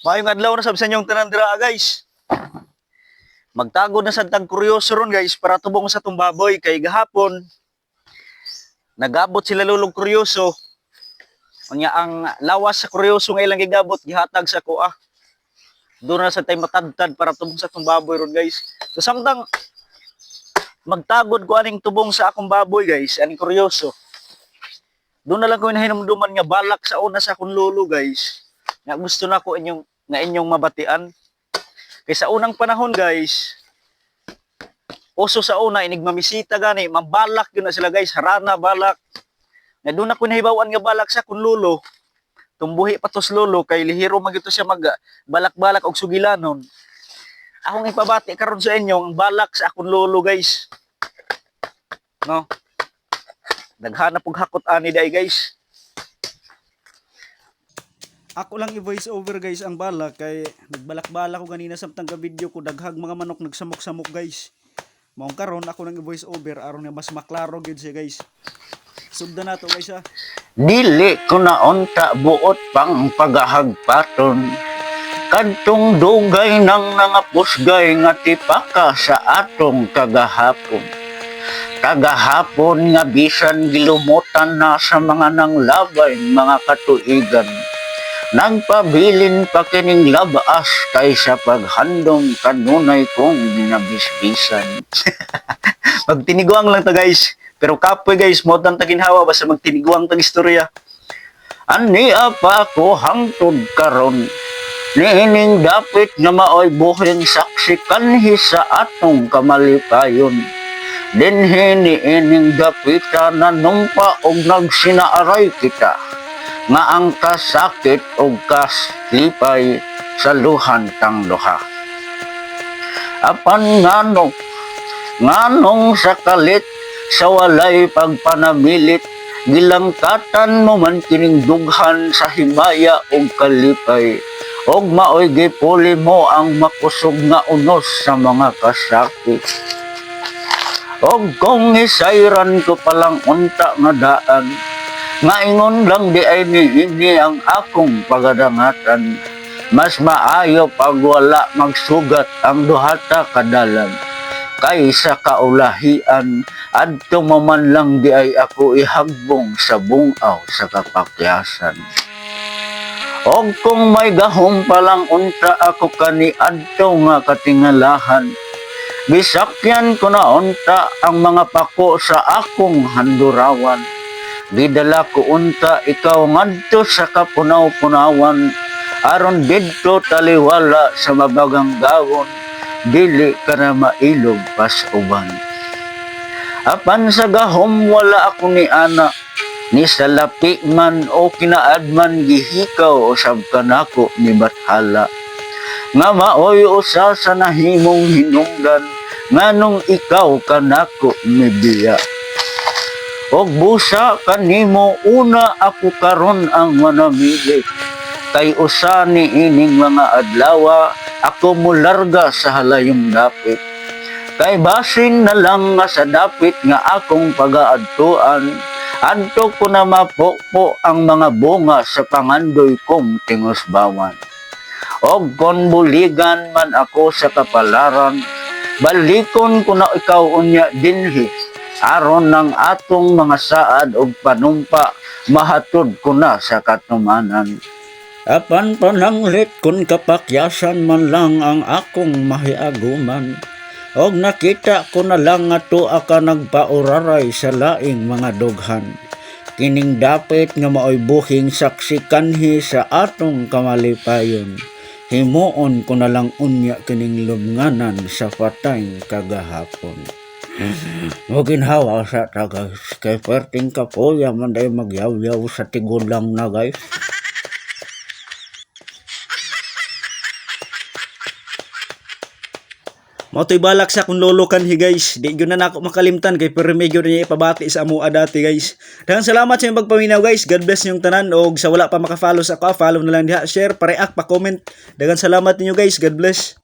Maayong adlaw na sab sa inyong tanan dira, guys. Magtagod na sad tag kuryoso ron, guys, para tubong sa tong baboy kay gahapon nagabot sila lulog kuryoso. Unya ang lawas sa kuryoso nga ilang gigabot gihatag sa kuha. Doon na sa tay matadtad para tubong sa tong baboy ron, guys. So samtang magtagod ko aning tubong sa akong baboy, guys, aning kuryoso. Doon na lang ko nahinumduman nga balak sa una sa akong lolo, guys. Nga gusto na ko inyong nga inyong mabatian. Kay sa unang panahon, guys, uso sa una inig mamisita gani, mabalak yun na sila, guys, harana balak. Nga doon ako nahibawan nga balak sa akong lolo. Tumbuhi pa tos lolo kay lihiro man gyud to siya mag balak-balak og sugilanon. Akong ipabati karon sa inyo ang balak sa akong lolo, guys. No? Daghana pug hakot ani dai, guys. Ako lang i-voice over, guys, ang balak kay nagbalak-balak ko ganina samtang ka video ko, daghag mga manok nagsamok-samok, guys. Maong karon ako nang i-voice over aron nga mas maklaro gyud siya, guys. Sugdan nato, guys, ha. Dili ko na unta buot pang pagahagpaton. Kadtong dugay nang nangapusgay nga tipaka sa atong kagahapon. Kagahapon nga bisan gilumutan na sa mga nanglabay mga katuigan. Nagpabilin pa kining labas kaysa paghandom kanunay kong ginabisbisan. Magtiniguang lang ta, guys. Pero kapoy, guys, mo tang taginhawa basta magtiniguang tag istorya. Ania pa ako hangtod karon. Niining dapit nga maoy buhing saksi kanhi sa atong kamalipayon. Dinhi niining dapita nanumpa og nagsinaaray kita nga ang kasakit og kaslipay sa luhan tang duha. Apan ngano, nganong sa kalit sa walay pagpanamilit, gilangkatan mo man kining dughan sa himaya og kalipay og maoy gipuli mo ang makusog nga unos sa mga kasakit. Og kung isayran ko palang unta nga daan nga ingon lang di ay niini ang akong pagadangatan, mas maayo pag wala magsugat ang duhata kadalan kaysa kaulahian adto mo man lang di ay ako ihagbong sa bungaw sa kapakyasan. Og kung may gahom palang unta ako kani adto nga katingalahan, bisakyan ko na unta ang mga pako sa akong handurawan. Gidala ko unta ikaw ngadto sa kapunaw-punawan, aron didto taliwala sa mabagang gawon, dili ka na mailog pas uban. Apan sa gahom wala ako ni ana, ni sa lapi man o kinaad man gihikaw usab kanako ni Bathala. Nga maoy usa sa nahimong hinungdan, nganong ikaw kanako mibiya. Og busa kanimo una ako karon ang manamili. Kay usa ni ining mga adlawa ako mularga sa halayong dapit. Kay basin na lang nga sa dapit nga akong pagaadtuan, adto ko na mapukpo ang mga bunga sa pangandoy kong tingusbawan. Og kon buligan man ako sa kapalaran, balikon ko na ikaw unya dinhi, aron ng atong mga saad og panumpa, mahatod ko na sa katumanan. Apan pananglit kun kapakyasan man lang ang akong mahiaguman, og nakita ko na lang nga tuwa ka nagpauraray sa laing mga dughan. Kining dapit nga maoy buhing saksi kanhi sa atong kamalipayon. Himuon ko na lang unya kining lubnganan sa patayng kagahapon. Maginhawa sa ta, guys. Kay perting kapoya man day magyawyaw sa tigulang na, guys. Mao to'y balak sa akong lolo kanhi, guys. Di gyud na nako makalimtan kay pero medyo niya ipabati sa amoa dati, guys. Daghang salamat sa inyong pagpaminaw, guys. God bless ninyong tanan og sa wala pa maka-follow sa ako, follow na lang diha, share, pa-react, pa-comment. Daghang salamat ninyo, guys. God bless.